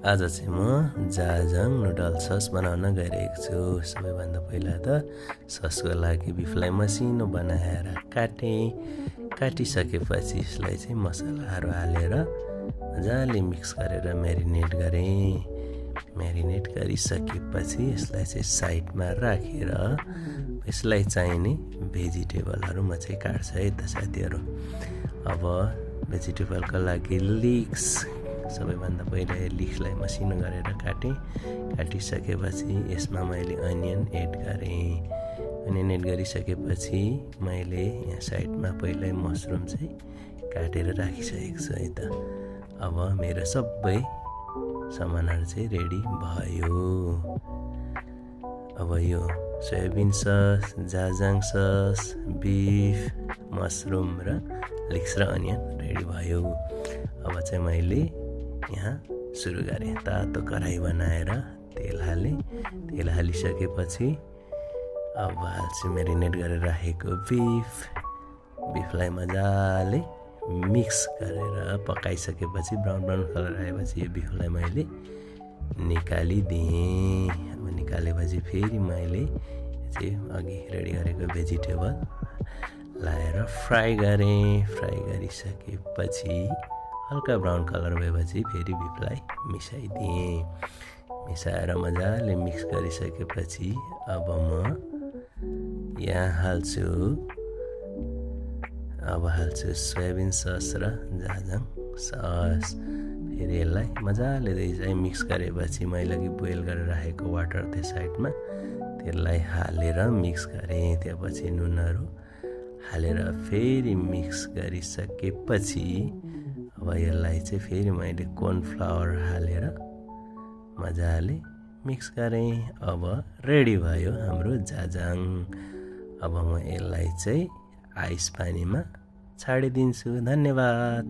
आज चाहिँ म जाजाङ नुडल सस बनाउन गइरहेको छु। सबैभन्दा पहिला त ससको लागि बिफलाई मसिनो बनाएर काटिसकेपछि यसलाई चाहिँ मसलाहरू हालेर मजाले मिक्स गरेर म्यारिनेट गरेँ। म्यारिनेट गरिसकेपछि यसलाई चाहिँ साइडमा राखेर यसलाई चाहिने भेजिटेबलहरू म चाहिँ काट्छु है त साथीहरू। अब भेजिटेबलको लागि लिक्स सबैभन्दा पहिले लिक्सलाई मसिनो गरेर काटिसकेपछि यसमा मैले अनियन एड गरेँ। अनियन एड गरिसकेपछि मैले यहाँ साइडमा पहिल्यै मसरुम चाहिँ काटेर राखिसकेको छु है त। अब मेरो सबै सामानहरू चाहिँ रेडी भयो। अब यो soybean sauce, jajang sauce, beef, mushroom र लिक्स र अनियन रेडी भयो। अब चाहिँ मैले यहाँ सुरु गरेँ। तातो कराई बनाएर तेल हालेँ। तेल हालिसकेपछि अब हाल्छु म्यारिनेट गरेर राखेको बिफलाई मजाले मिक्स गरेर पकाइसकेपछि ब्राउन कलर आएपछि यो बिफलाई मैले निकालिदिएँ। अब निकालेपछि फेरि मैले चाहिँ अघि रेडी गरेको भेजिटेबल लाएर फ्राई गरेँ। फ्राई गरिसकेपछि हल्का ब्राउन कलर भएपछि फेरि बिफलाई मिसाइदिएँ। मिसाएर मजाले मिक्स गरिसकेपछि अब म यहाँ हाल्छु सोयाबिन सस र जाजाङ सस। फेरि यसलाई मजाले चाहिँ मिक्स गरेपछि मैले अघि बोइल गरेर राखेको वाटर थियो साइडमा, त्यसलाई हालेर मिक्स गरेँ। त्यसपछि नुनहरू हालेर फेरि मिक्स गरिसकेपछि अब यसलाई चाहिँ फेरि मैले कर्नफ्लावर हालेर मजाले मिक्स गरेँ। अब रेडी भयो हाम्रो जाजाङ। अब म यसलाई चाहिँ आइस पानीमा छाडिदिन्छु। धन्यवाद।